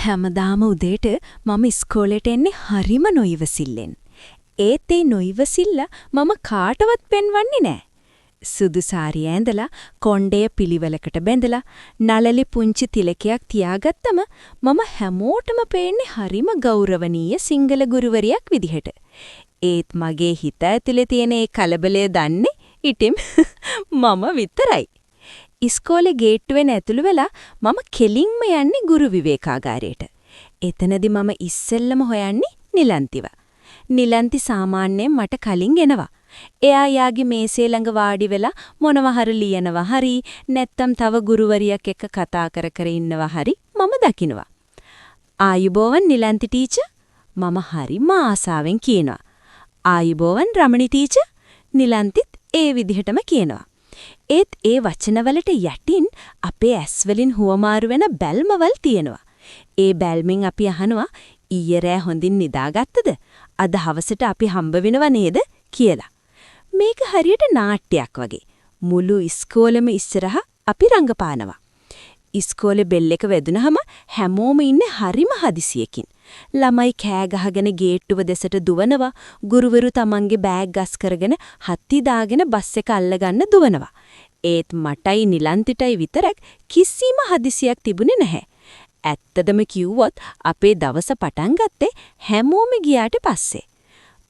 හැමදාම උදේට මම ඉස්කෝලේට එන්නේ හරිම නොයිවසිල්ලෙන්. ඒත් ඒ නොයිවසිල්ල මම කාටවත් පෙන්වන්නේ නෑ. සුදු සාරිය ඇඳලා, කොණ්ඩය පිළිවෙලකට බැඳලා, නළලේ පුංචි තිලකයක් තියාගත්තම මම හැමෝටම පේන්නේ හරිම ගෞරවනීය සිංහල ගුරුවරියක් විදිහට. ඒත් මගේ හිත ඇතුලේ තියෙන ඒ කලබලය දන්නේ ඉතින් මම විතරයි. ඉස්කෝලේ ගේට්ටුවෙන් ඇතුළු වෙලා මම කෙලින්ම යන්නේ ගුරු විවේකාගාරයට. එතනදි මම ඉස්සෙල්ලම හොයන්නේ නිලන්තිව. නිලන්ති සාමාන්‍යයෙන් මට කලින් එනවා. එයා යාගේ මේසේ ළඟ වාඩි වෙලා මොනවා හරි ලියනවා හරි නැත්තම් තව ගුරුවරියක් එක්ක කතා කර කර ඉන්නවා හරි මම දකිනවා. "ආයුබෝවන් නිලන්ති ටීචර්," මම හරිම ආසාවෙන් කියනවා. "ආයුබෝවන් රමණි ටීචර්," නිලන්තිත් ඒ විදිහටම කියනවා. ඒත් ඒ වචනවලට යටින් අපේ ඇස් වලින් හුවමාරු වෙන බැල්මවල් තියෙනවා. ඒ බැල්මෙන් අපි අහනවා, ඊයේ රෑ හොඳින් නිදාගත්තද? අද හවසට අපි හම්බ වෙනව නේද කියලා. මේක හරියට නාට්‍යයක් වගේ. මුළු ඉස්කෝලෙම ඉස්සරහ අපි රංගපානවා. ඉස්කෝලේ බෙල් එක වැදුනහම හැමෝම ඉන්නේ හරිම හදිසියකින්. ළමයි කෑ ගහගෙන ගේට්ටුව දෙසට දුවනවා. ගුරුවරු තමන්ගේ බෑග් ගස් කරගෙන හත්ති දාගෙන බස් එක අල්ලගන්න දුවනවා. ඒත් මටයි නිලන්තිටයි විතරක් කිසිම හදිසියක් තිබුණේ නැහැ. ඇත්තටම කිව්වොත් අපේ දවස පටන් ගත්තේ හැමෝම ගියාට පස්සේ.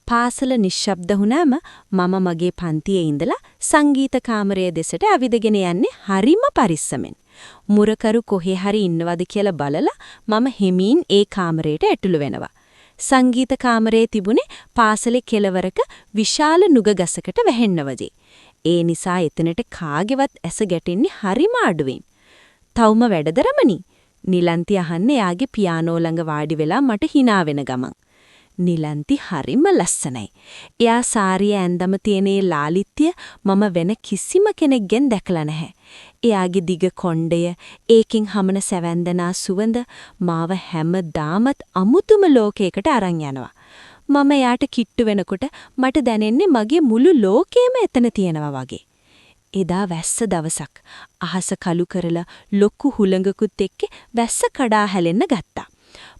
පාසල නිශ්ශබ්ද වුණාම මම මගේ පන්තියේ ඉඳලා සංගීත කාමරය දෙසට ඇවිදගෙන යන්නේ හරිම පරිස්සමෙන්. මුරකරු කොහේ හරි ඉන්නවද කියලා බලලා මම හිමින් ඒ කාමරයට ඇතුළු වෙනවා. සංගීත කාමරයේ තිබුණේ පාසලේ කෙළවරක විශාල නුග ගසකට වැහෙන්න වගේ. ඒ නිසා එතනට කාගේවත් ඇස ගැටෙන්නේ හරිම අඩුවෙන්. "තවම වැඩද රමණි?" නිලන්ති අහන්නේ එයාගේ පියානෝ ළඟ වාඩි වෙලා මට හිනා වෙන ගමන්. නිලන්ති හරිම ලස්සනයි. එයා සාරිය ඇඳම තියෙන ඒ ලාලිත්‍ය මම වෙන කිසිම කෙනෙක්ගෙන් දැකලා නැහැ. එයාගේ දිග කොණ්ඩය, ඒකෙන් හමන සැවැන්දනා සුවඳ මාව හැමදාමත් අමුතුම ලෝකයකට අරන් යනවා. මම එයාට කිට්ටු වෙනකොට මට දැනෙන්නේ මගේ මුළු ලෝකෙම එතන තියෙනවා වගේ. එදා වැස්ස දවසක්. අහස කළු කරලා ලොකු හුළඟකුත් එක්ක වැස්ස කඩා හැලෙන්න ගත්තා.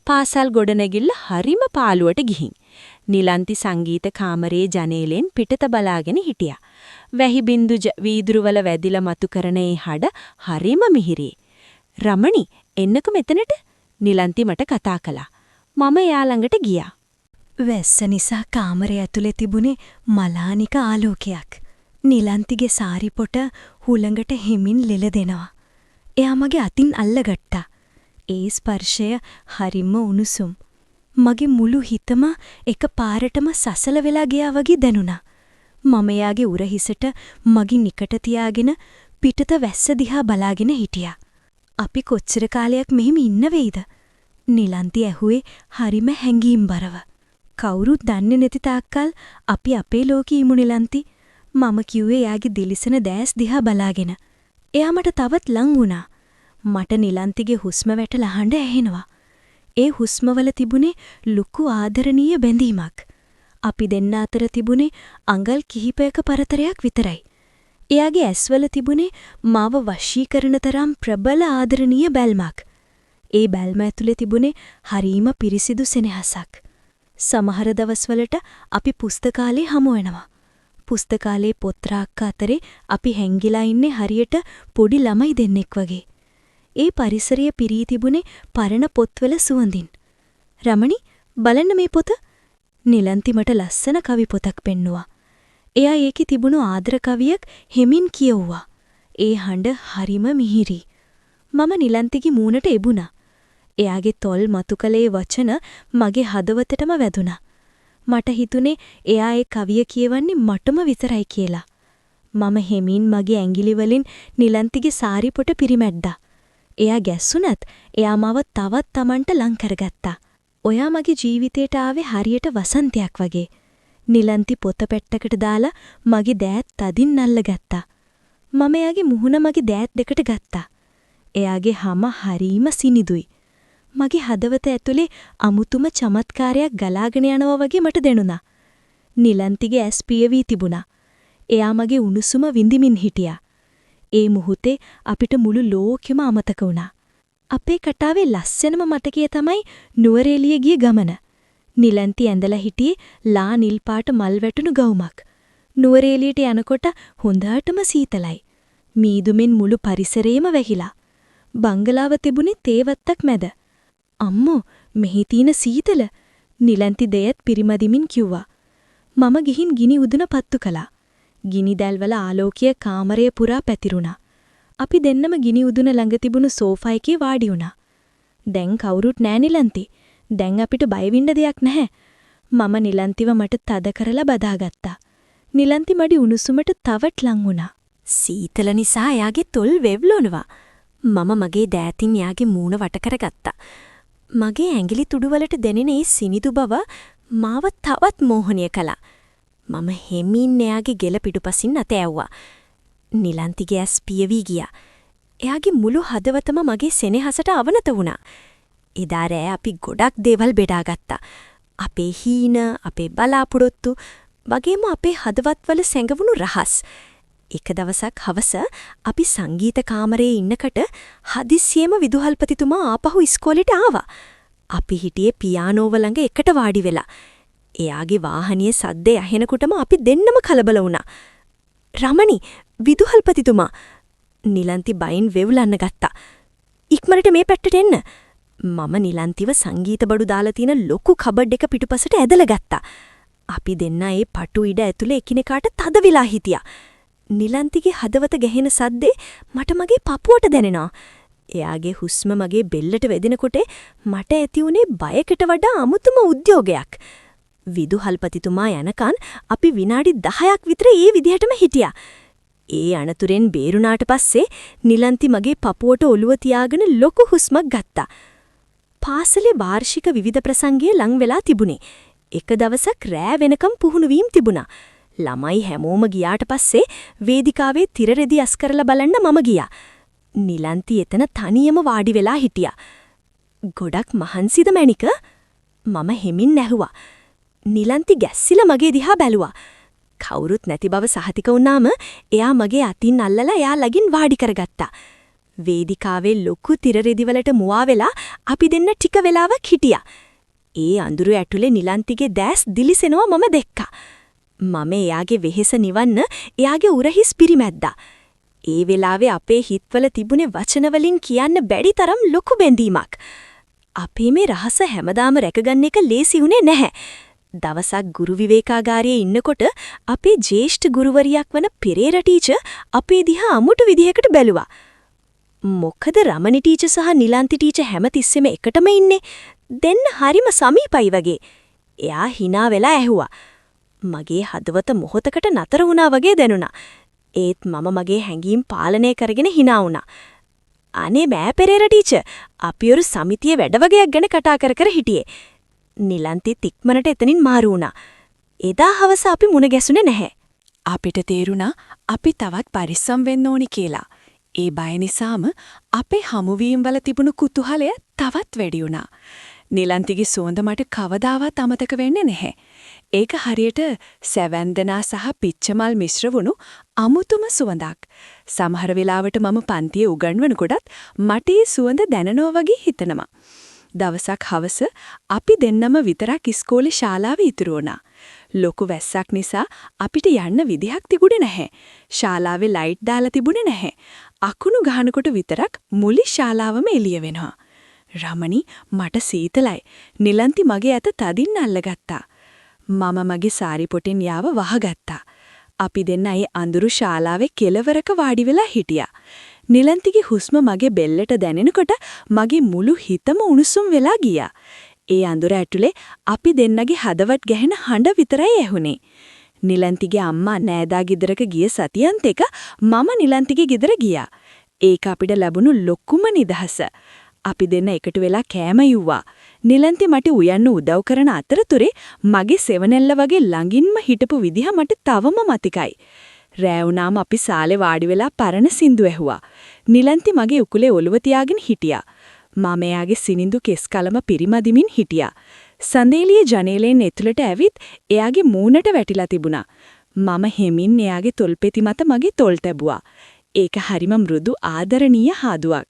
පාසල් ගොඩනැගිල්ල හරිම පාළුවට ගිහින්. නිලන්ති සංගීත කාමරයේ ජනේලෙන් පිටත බලාගෙන හිටියා. වැහි බින්දු වීදුරුවල වැදිලා මතු කරන ඒ හඩ හරිම මිහිරි. "රමණි, එන්නකෝ මෙතනට," නිලන්ති මට කතා කළා. මම එයා ළඟට ගියා. වැස්ස නිසා කාමරය ඇතුලේ තිබුණේ මලානික ආලෝකයක්. නිලන්තිගේ සාරි පොට හුළඟට හිමින් ලෙල දෙනවා. එයා මගේ අතින් අල්ලගත්තා. ඒ ස්පර්ශය හරිම උණුසුම්. මගේ මුළු හිතම එක පාරටම සසල වෙලා ගියා වගේ දැනුණා. මම එයාගේ උරහිසට මගේ නිකට තියාගෙන පිටත වැස්ස දිහා බලාගෙන හිටියා. "අපි කොච්චර කාලයක් මෙහෙම ඉන්න වෙයිද?" නිලන්ති ඇහුවේ හරිම හැඟීම්බරව. "කවුරුත් දන්නේ නැති තාක්කල් අපි අපේ ලෝකෙ ඉමු නිලන්ති," මම කිව්වේ එයාගේ දිලිසෙන දෑස් දිහා බලාගෙන. එයා මට තවත් ලං වුණා. මට නිලන්තිගේ හුස්ම වැටලා හඬ ඇහෙනවා. ඒ හුස්මවල තිබුණේ ලොකු ආදරණීය බැඳීමක්. අපි දෙන්න අතර තිබුණේ අඟල් කිහිපයක පරතරයක් විතරයි. එයාගේ ඇස්වල තිබුණේ මාව වශී කරන තරම් ප්‍රබල ආදරණීය බැල්මක්. ඒ බැල්ම ඇතුලේ තිබුණේ හරීම පිරිසිදු සෙනෙහසක්. සමහර දවස්වලට අපි පුස්තකාලේ හමු වෙනවා. පුස්තකාලේ පොත් රාක්ක අතරේ අපි හැංගිලා ඉන්නේ හරියට පොඩි ළමයි දෙන්නෙක් වගේ. ඒ පරිසරය පිරී තිබුණේ පරණ පොත්වල සුවඳින්. "රමණි, බලන්න මේ පොත." නිලන්ති මට ලස්සන කවි පොතක් පෙන්නුවා. එයා ඒකේ තිබුණු ආදර කවියක් හෙමින් කියවුවා. ඒ හඬ හරිම මිහිරි. මම නිලන්තිගේ මූණට එබුණා. එයාගේ තොල් මතු කළ ඒ වචන මගේ හදවතටම වැදුනා. මට හිතුනේ එයා ඒ කවිය කියවන්නේ මටම විතරයි කියලා. මම හෙමින් මගේ ඇඟිලි වලින් නිලන්තිගේ සාරි පොට පිරිමැද්දා. එයා ගැස්සුනත් එයා මාව තවත් තමන්ට ලං කරගත්තා. "ඔයා මගේ ජීවිතේට ආවේ හරියට වසන්තයක් වගේ." නිලන්ති පොත පෙට්ටකට දාලා මගේ දෑත් තදින් අල්ලගත්තා. මම එයාගේ මුහුණ මගේ දෑත් දෙකට ගත්තා. එයාගේ හම හරීම සිනිඳුයි. මගේ හදවත ඇතුලේ අමුතුම චමත්කාරයක් ගලාගෙන යනවා වගේ මට දැනුණා. නිලන්තිගේ ඇස් පියවී තිබුණා. එයා මගේ උණුසුම විඳිමින් හිටියා. ඒ මුහුතේ අපිට මුළු ලෝකෙම අමතක වුණා. අපේ කතාවේ ලස්සනම මතකය තමයි නුවරඑළිය ගිය ගමන. නිලන්ති ඇඳලා හිටියේ ලා නිල් පාට මල් වැටුණු ගවුමක්. නුවරඑළියට යනකොට හොඳටම සීතලයි. මීදුමෙන් මුළු පරිසරයම වැහිලා. බංගලාව තිබුණේ තේවත්තක් මැද. අම්මෝ, මෙහි තියෙන සීතල, නිලන්ති දෙයත් පිරිමදිමින් කිව්වා. මම ගිහින් ගිනි උදුන පත්තු කළා. ගිනි දැල්වල ආලෝකය කාමරය පුරා පැතිරුණා. අපි දෙන්නම ගිනි උදුන ළඟ තිබුණු සෝෆා එකේ වාඩි වුණා. දැන් කවුරුත් නෑ නිලන්ති. දැන් අපිට බය වෙන්න දෙයක් නැහැ. මම නිලන්තිව මට තද කරලා බදාගත්තා. නිලන්ති මඩි උණුසුමට තවත් ලං වුණා. සීතල නිසා එයාගේ තොල් වෙව්ලනවා. මම මගේ දෑතින් එයාගේ මූණ වට කරගත්තා. මගේ ඇඟිලි තුඩු වලට දැනෙන ඒ සිනිඳු බව මාව තවත් මෝහනය කළා. මම හෙමින් එයාගේ ගෙල පිටුපසින් අත ඇව්වා. නිලන්තිගේ ඇස් පියවී ගියා. එයාගේ මුළු හදවතම මගේ සෙනෙහසට අවනත වුණා. එදා රෑ අපි ගොඩක් දේවල් බෙදාගත්තා. අපේ හීන, අපේ බලාපොරොත්තු, වගේම අපේ හදවත්වල සැඟවුණු රහස්. එක දවසක් හවස අපි සංගීත කාමරයේ ඉන්නකොට හදිස්සියෙම විදුහල්පතිතුමා ආපහු ඉස්කෝලේට ආවා. අපි හිටියේ පියානෝව ළඟ එකට වාඩි වෙලා. එයාගේ වාහනියේ සද්දේ ඇහෙනකොටම අපි දෙන්නම කලබල වුණා. රමණි, විදුහල්පතිතුමා, නිලන්ති බයින් වෙවුලන්න ගත්තා. ඉක්මනට මේ පැත්තට එන්න. මම නිලන්තිව සංගීත බඩු දාලා තියෙන ලොකු කබඩ් එක පිටුපසට ඇදලා ගත්තා. අපි දෙන්න ඒ පටු ඉඩ ඇතුලේ එකිනෙකාට තද වෙලා හිටියා. නිලන්තිගේ හදවත ගැහෙන සද්දේ මට මගේ පපුවට දැනෙනවා. එයාගේ හුස්ම මගේ බෙල්ලට වැදෙනකොට මට ඇති වුණේ බයකට වඩා අමුතුම උද්‍යෝගයක්. විදුහල්පතිතුමා යනකන් අපි විනාඩි 10ක් විතර ඒ විදිහටම හිටියා. ඒ අනතුරෙන් බේරුණාට පස්සේ නිලන්ති මගේ පපුවට ඔළුව තියාගෙන ලොකු හුස්මක් ගත්තා. පාසලේ වාර්ෂික විවිධ ප්‍රසංගය ලං වෙලා තිබුණේ. එක දවසක් රෑ වෙනකම් පුහුණු වීම් තිබුණා. ළමයි හැමෝම ගියාට පස්සේ වේදිකාවේ තිර රෙදි අස් කරලා බලන්න මම ගියා. නිලන්ති එතන තනියම වාඩි වෙලා හිටියා. ගොඩක් මහන්සිද මැණික? මම හෙමින් ඇහුවා. නිලන්ති ගැස්සිලා මගේ දිහා බැලුවා. කවුරුත් නැති බව සහතික වුණාම එයා මගේ අතින් අල්ලලා එයා ළඟින් වාඩි කරගත්තා. වේදිකාවේ ලොකු තිර රෙදි වලට මුවා වෙලා අපි දෙන්න ටික වෙලාවක් හිටියා. ඒ අඳුරු ඇතුලේ නිලන්තිගේ දැස් දිලිසෙනවා මම දැක්කා. මම එයාගේ වෙහෙස නිවන්න එයාගේ උරහිස් පිරිමැද්දා. ඒ වෙලාවේ අපේ හිත්වල තිබුණේ වචන වලින් කියන්න බැරි තරම් ලොකු බැඳීමක්. අපේ මේ රහස හැමදාම රැකගන්න එක ලේසි වුණේ නැහැ. දවසක් ගුරු විවේකාගාරයේ ඉන්නකොට අපේ ජ්‍යෙෂ්ඨ ගුරුවරියක් වන පෙරේරා ටීචර් අපේ දිහා අමුතු විදිහකට බැලුවා. මොකද රමණි ටීචර් සහ නිලන්ති ටීචර් හැමතිස්සෙම එකටම ඉන්නේ? දෙන්න හරිම සමීපයි වගේ. එයා හිනා වෙලා ඇහුවා. මගේ හදවත මොහොතකට නතර වුණා වගේ දැනුණා. ඒත් මම මගේ හැඟීම් පාලනය කරගෙන හිනා වුණා. අනේ බෑ පෙරේරා ටීචර්, අපි ඔරු සමිතියේ වැඩ වගයක් ගැන කතා කර කර හිටියේ. නිලන්තිත් ඉක්මනට එතනින් මාරු වුණා. එදා හවස අපි මුණ ගැසුනේ නැහැ. අපිට තේරුණා අපි තවත් පරිස්සම් වෙන්න ඕනි කියලා. ඒ බය නිසාම අපේ හමුවීම් වල තිබුණු කුතුහලය තවත් වැඩි වුණා. නිලන්තිගේ සුවඳ මට කවදාවත් අමතක වෙන්නේ නැහැ. ඒක හරියට සැවැන්දනා සහ පිච්චමල් මිශ්‍ර වුණු අමුතුම සුවඳක්. සමහර වෙලාවට මම පන්තියේ උගන්වනකොටත් මට ඒ සුවඳ දැනෙනවා වගේ හිතෙනවා. දවසක් හවස අපි දෙන්නම විතරක් ඉස්කෝලේ ශාලාවේ ඉතුරු වුණා. ලොකු වැස්සක් නිසා අපිට යන්න විදිහක් තිබුණේ නැහැ. ශාලාවේ ලයිට් දාලා තිබුණේ නැහැ. අකුණු ගහනකොට විතරක් මුලි ශාලාවම එළිය වෙනවා. රමණි, මට සීතලයි. නිලන්ති මගේ අත තදින් අල්ලගත්තා. මම මගේ සාරි පොටෙන් යාව වහගත්තා. අපි දෙන්න ඒ අඳුරු ශාලාවේ කෙළවරක වාඩි වෙලා හිටියා. නිලන්තිගේ හුස්ම මගේ බෙල්ලට දැනෙනකොට මගේ මුළු හිතම උණුසුම් වෙලා ගියා. ඒ අඳුර ඇතුලේ අපි දෙන්නගේ හදවත් ගැහෙන හඬ විතරයි ඇහුනේ. නිලන්තිගේ අම්මා නෑදා ගෙදරක ගිය සතියන්තෙක මම නිලන්තිගේ ගෙදර ගියා. ඒක අපිට ලැබුණු ලොකුම නිදහස. අපි දෙන්න එකතු වෙලා කෑම යුව්වා. නිලන්ති මට උයන්න උදව් කරන අතරතුරේ මගේ සෙවණැල්ල වගේ ළඟින්ම හිටපු විදිහ මට තවම මතකයි. රෑ වුණාම අපි සාලේ වාඩි වෙලා පරණ සින්දු ඇහුවා. නිලන්ති මගේ උකුලේ ඔළුව තියාගෙන හිටියා. මම එයාගේ සිනිඳු කෙස් කලම පිරිමදිමින් හිටියා. සඳේලිය ජනේලෙන් ඇතුළට ඇවිත් එයාගේ මූණට වැටිලා තිබුණා. මම හෙමින් එයාගේ තොල්පෙති මත මගේ තොල් තැබුවා. ඒක හරිම මෘදු ආදරණීය හාදුවක්.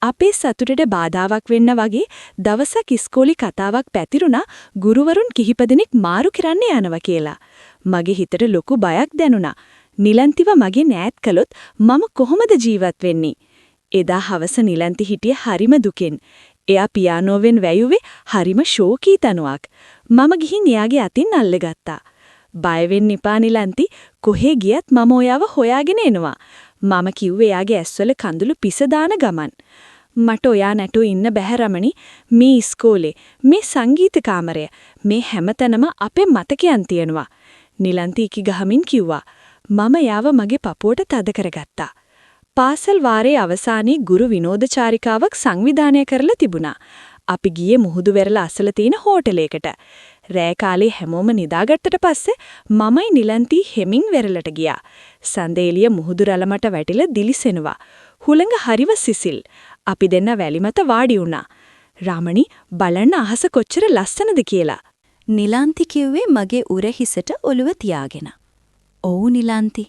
අපේ සතුටට බාධාවක් වෙන්න වගේ දවසක් ඉස්කෝලේ කතාවක් පැතිරුණා ගුරුවරුන් කිහිප දෙනෙක් මාරු කරන්න යනවා කියලා. මගේ හිතට ලොකු බයක් දැනුණා. නිලන්තිව මගෙන් ඈත් කළොත් මම කොහොමද ජීවත් වෙන්නේ? එදා හවස නිලන්ති හිටියේ හරිම දුකෙන්. එයා පියානෝවෙන් වැයුවේ හරිම ශෝකී තනුවක්. මම ගිහින් එයාගේ අතින් අල්ලගත්තා. බය වෙන්න එපා නිලන්ති, කොහේ ගියත් මම ඔයාව හොයාගෙන එනවා. මම කිව්වේ එයාගේ ඇස්වල කඳුළු පිස දාන ගමන්. මට ඔයා නැතුව ඉන්න බැහැ රමණි. මේ ඉස්කෝලේ, මේ සංගීත කාමරය, මේ හැමතැනම අපේ මතකයන් තියෙනවා. නිලන්ති ඉකි ගහමින් කිව්වා. මම එයාව මගේ පපුවට තද කරගත්තා. පාසල් වාරයේ අවසානයේ ගුරු විනෝද චාරිකාවක් සංවිධානය කරලා තිබුණා. අපි ගියේ මුහුදු වෙරළ අසල තියෙන හෝටලයකට. රෑ කාලේ හැමෝම නිදාගත්තට පස්සේ මමයි නිලන්ති හෙමින් වෙරළට ගියා. සඳ එළිය මුහුදු රළ මත වැටිලා දිලිසෙනවා. හුළඟ හරිව සිසිල්. අපි දෙන්න වැලි මත වාඩි වුණා. රාමණි, බලන්න අහස කොච්චර ලස්සනද කියලා. නිලන්ති කිව්වේ මගේ උරහිසට ඔළුව තියාගෙන. ඔව් නිලන්ති.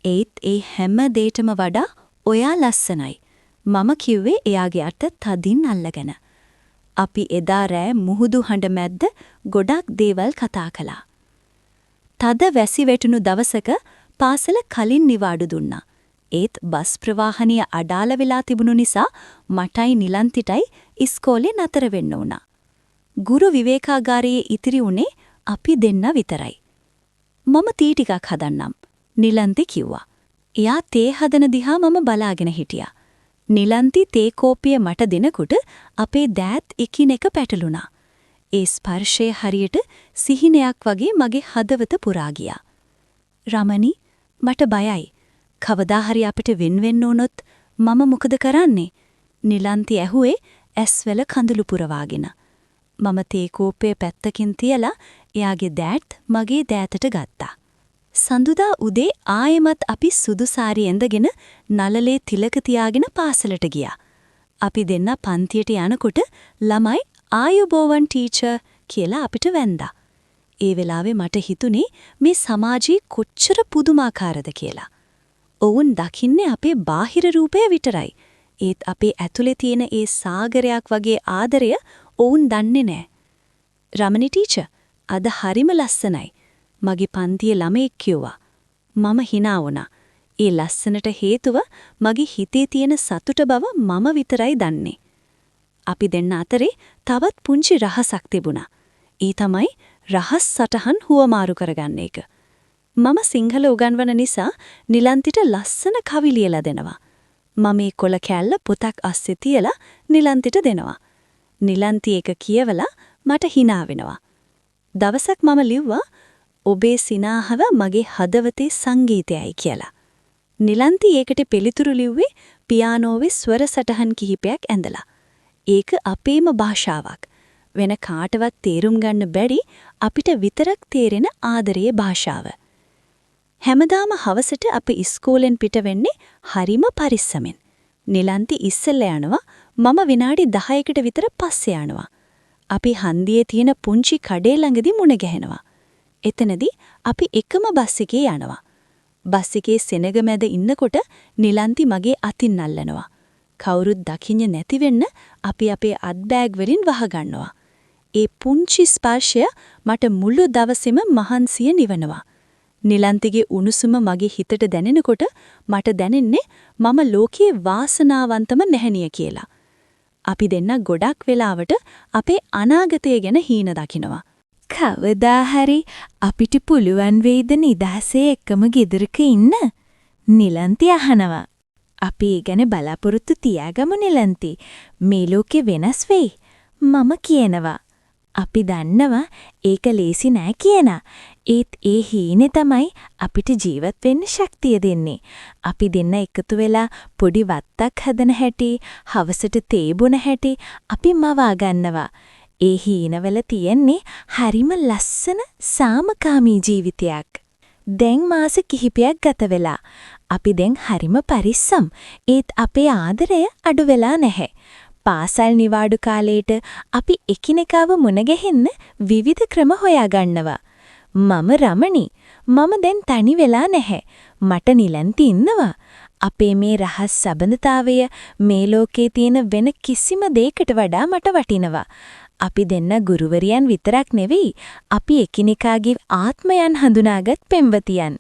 ඒත් ඒ හැම දෙයකටම වඩා ඔයා ලස්සනයි. මම කිව්වේ එයාගේ අත තදින් අල්ලගෙන. අපි එදා රෑ මුහුදු හඬ මැද්ද ගොඩක් දේවල් කතා කළා. තද වැසි වැටුණු දවසක පාසල කලින් නිවාඩු දුන්නා. ඒත් බස් ප්‍රවාහනය අඩාල වෙලා තිබුණු නිසා මටයි නිලන්තිටයි ඉස්කෝලේ නතර වෙන්න වුණා. ගුරු විවේකාගාරයේ ඉතිරි වුණේ අපි දෙන්න විතරයි. මම තී ටිකක් හදන්නම්, නිලන්ති කිව්වා. එයා තේ හදන දිහා මම බලාගෙන හිටියා. නිලන්ති තේ කෝපිය මට දෙනකොට අපේ දෑත් එකිනෙක පැටලුණා. ඒ ස්පර්ශය හරියට සිහිනයක් වගේ මගේ හදවත පුරා ගියා. රමණි, මට බයයි. කවදා හරි අපිට වෙන් වෙන්න වුණොත් මම මොකද කරන්නේ? නිලන්ති ඇහුවේ ඇස්වල කඳුළු පුරවාගෙන. මම තේ කෝපය පැත්තකින් තියලා එයාගේ දෑත් මගේ දෑතට ගත්තා. සඳුදා උදේ ආයෙමත් අපි සුදු සාරි ඇඳගෙන නළලේ තිලක තියාගෙන පාසලට ගියා. අපි දෙන්න පන්තියට යනකොට ළමයි "ආයුබෝවන් ටීචර්" කියලා අපිට වැන්දා. ඒ වෙලාවේ මට හිතුනේ මේ සමාජයේ කොච්චර පුදුමාකාරද කියලා. ඔවුන් දකින්නේ අපේ බාහිර රූපය විතරයි. ඒත් අපේ ඇතුලේ තියෙන ඒ සාගරයක් වගේ ආදරය ඔවුන් දන්නේ නෑ. "රමණි ටීචර්, අද හරිම ලස්සනයි," මගේ පන්තියේ ළමයෙක් කිව්වා. මම හිනා වුණා. ඒ ලස්සනට හේතුව මගේ හිතේ තියෙන සතුට බව මම විතරයි දන්නේ. අපි දෙන්න අතරේ තවත් පුංචි රහසක් තිබුණා. ඒ තමයි රහස් සටහන් හුවමාරු කරගන්න එක. මම සිංහල උගන්වන නිසා නිලන්තිට ලස්සන කවි ලියලා දෙනවා. මම මේ කොළ කෑල්ල පොතක් අස්සේ තියලා නිලන්තිට දෙනවා. නිලන්ති ඒක කියවලා මට හිනා වෙනවා. දවසක් මම ලිව්වා, "ඔබේ සිනාහව මගේ හදවතේ සංගීතයයි" කියලා. නිලන්ති ඒකට පිළිතුරු ලිව්වේ පියානෝවේ ස්වර සටහන් කිහිපයක් ඇඳලා. ඒක අපේම භාෂාවක්. වෙන කාටවත් තේරුම් ගන්න බැරි, අපිට විතරක් තේරෙන ආදරයේ භාෂාව. හැමදාම හවසට අපි ඉස්කෝලෙන් පිට වෙන්නේ හරිම පරිස්සමෙන්. නිලන්ති ඉස්සෙල්ලා යනවා, මම විනාඩි 10කට විතර පස්සේ යනවා. අපි හන්දියේ තියෙන පුංචි කඩේ ළඟදී මුණ ගැහෙනවා. එතනදී අපි එකම බස් එකේ යනවා. බස් එකේ සෙනග මැද ඉන්නකොට නිලන්ති මගේ අතින් අල්ලනවා. කවුරුත් දකින්න නැති වෙන්න අපි අපේ අත් බෑග් වලින් වහගන්නවා. ඒ පුංචි ස්පර්ශය මට මුළු දවසෙම මහන්සිය නිවනවා. නිලන්තිගේ උණුසුම මගේ හිතට දැනෙනකොට මට දැනෙන්නේ මම ලෝකයේ වාසනාවන්තම ගැහැණිය කියලා. අපි දෙන්න ගොඩක් වෙලාවට අපේ අනාගතය ගැන හීන දකිනවා. කවදා හරි අපිට පුළුවන් වෙයිද නිදහසේ එකම ගෙදරක ඉන්න? නිලන්ති අහනවා. අපි ඒ ගැන බලාපොරොත්තු තියාගමු නිලන්ති. මේ ලෝකෙ වෙනස් වෙයි. මම කියනවා. අපි දන්නවා ඒක ලේසි නෑ කියලා. ඒත් ඒ හීනේ තමයි අපිට ජීවත් වෙන්න ශක්තිය දෙන්නේ. අපි දෙන්න එකතු වෙලා පොඩි වත්තක් හදන හැටි, හවසට තේ බොන හැටි අපි මවා ගන්නවා. ඒ හීනවල තියෙන්නේ හරිම ලස්සන සාමකාමී ජීවිතයක්. දැන් මාස කිහිපයක් ගත වෙලා. අපි දැන් හරිම පරිස්සම්. ඒත් අපේ ආදරය අඩු වෙලා නැහැ. පාසල් නිවාඩු කාලේට අපි එකිනෙකාව මුණ ගැහෙන්න විවිධ ක්‍රම හොයා ගන්නවා. මම රමණි. මම දැන් තනි වෙලා නැහැ. මට නිලන්ති ඉන්නවා. අපේ මේ රහස් සබඳතාවය මේ ලෝකේ තියෙන වෙන කිසිම දෙයකට වඩා මට වටිනවා. අපි දෙන්න ගුරුවරියන් විතරක් නෙවෙයි, අපි එකිනෙකාගේ ආත්මයන් හඳුනාගත් පෙම්වතියන්.